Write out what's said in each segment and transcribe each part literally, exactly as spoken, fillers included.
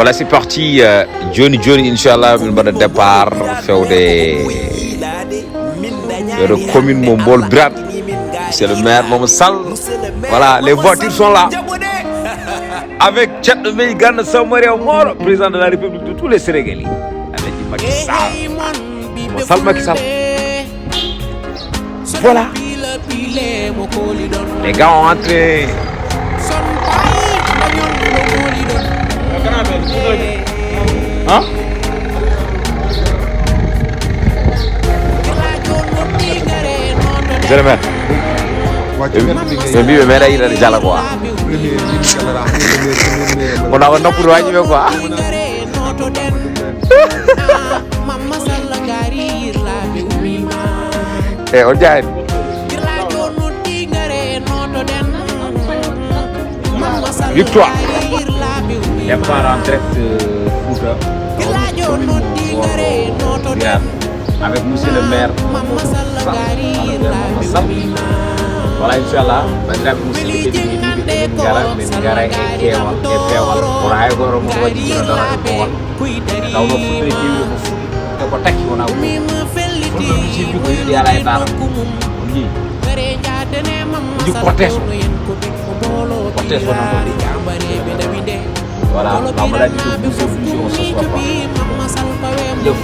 Voilà, c'est parti. Euh, joni joni, inchallah, min mbaɗa départ fewde fewde commune mo Mbol Birame. C'est le maire Mamadou Sall. Voilà, les voitures sont là. Avec Thierno Meï Gana Samba Mariama Moro, président de la République de tous les Sénégalais. Avec Macky Sall. Mamadou Sall, Macky Sall. Voilà. Les gars ont entré. Hein? Monsieur le maire. Ɓe mbi ɓe meeɗa yiɗade jala quoi. Wona ko nokkude waji ɓe quoi. E o jaari. Victoire. Départ en direct, euh, Fouta. Commune mo Mboro Birame. Avec monsieur le maire Mamadou Sall. Voilà, inchallah, bandiraɓe musidɓe tedduɓe, min gara, min gara e keewal, e peewal. Kono hay goto mo waɗi ina dara e boowal. E tawno fuɗɗo e keewɗo ko fuɗɗi. E ko takki wona ko. Fuɗɗo mi sirki ko yiɗi ala e dara. On yii. Ndi cortège o. Cortège o nan ɗo. Voilà, Mamadou Abdou Bousso Bousso ce soir. Jëf.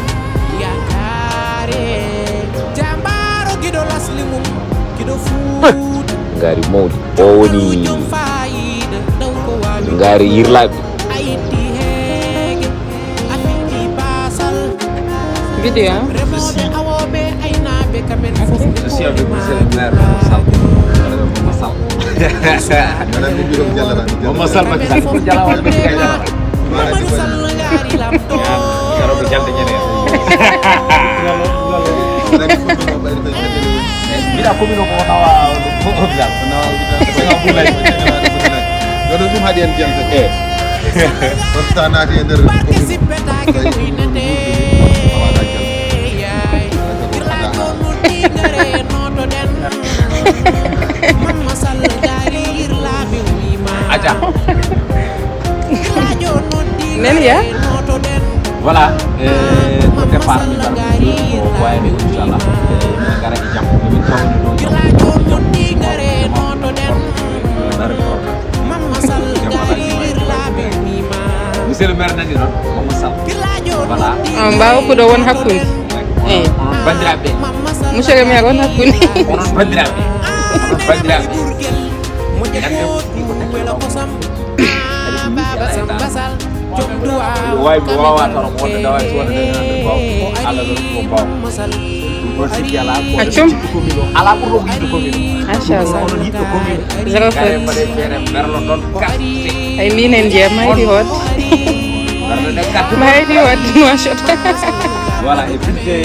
Ngaari mawɗi. O woni ngaari yirlaaɓe. Vidéo, hein? Je suis avec monsieur le maire Mamadou Sall. Mamadou Sall. Madame le bureau de Diallo. Mamadou Sall, Macky Sall. Diallo, Macky Sall. Mamadou Sall. Keroog jalde ñande. Mbiɗa commune o ko nawa, ko hôpital. Nawa hôpital. Ɗo ɗum haɗi en jalte. Eh. Kono so a naati e nder commune, so a yii ɗum ɗo ɗum ɗum, a waɗa jalte. Aca. Nani ya? Voilà, eh, ko départ min mbaɗa ko wayno, inchallah. Eh, min ngara e jam, min tawde ɗo jam. Monsieur le maire nani noon, Mamadou Sall. Voilà. On mbaawa ko ɗo won hakkunde. Eh. Onon banndiraaɓe. Monsieur le maire, won hakkunde. Onon banndiraaɓe. Onon banndiraaɓe. Gannde ko ɗum ko takki. Wawi mi wawa toro ko wonde dawa so wonde nande baw. Ala ɗo ko baw. Ɗum ɗon sikki ala ko. Accum. Ala ɓurɗo ko yiɗde commune. Machallah. Onon yiɗɓe commune. Zéro faute. Kare mbaɗe feere berlo ɗon. Ay, minen jeeya maydi hoɗde. Maydi hoɗde, machallah. Voilà, e bitte,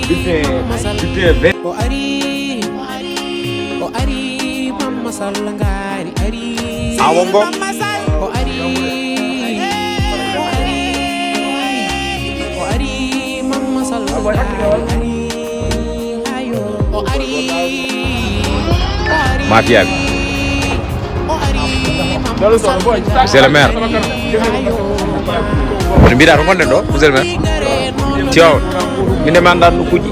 bitte, bitte ve- O ari, o ari, Mamma Sall ngaari ari. Awo ngo. O ari, o ari, o ari, Mamma Sall ngaari ari. Ayo, o ari, o ari. Mafia bi. Monsieur le maire. Woni mbiɗa to gonɗen ɗo, monsieur le maire. Tiwaawan. Min e mi anndaa nokkuuji.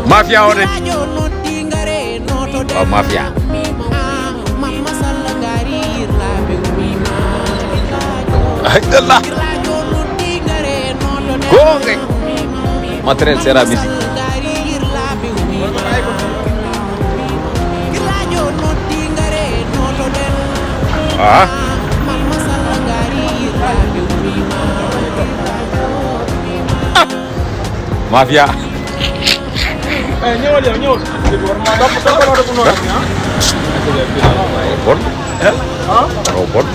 Mafia o de. Waaw, mafia. Haydallah. Goonga. Matériel sera musique. Ah. Mafia. O bon. O bon.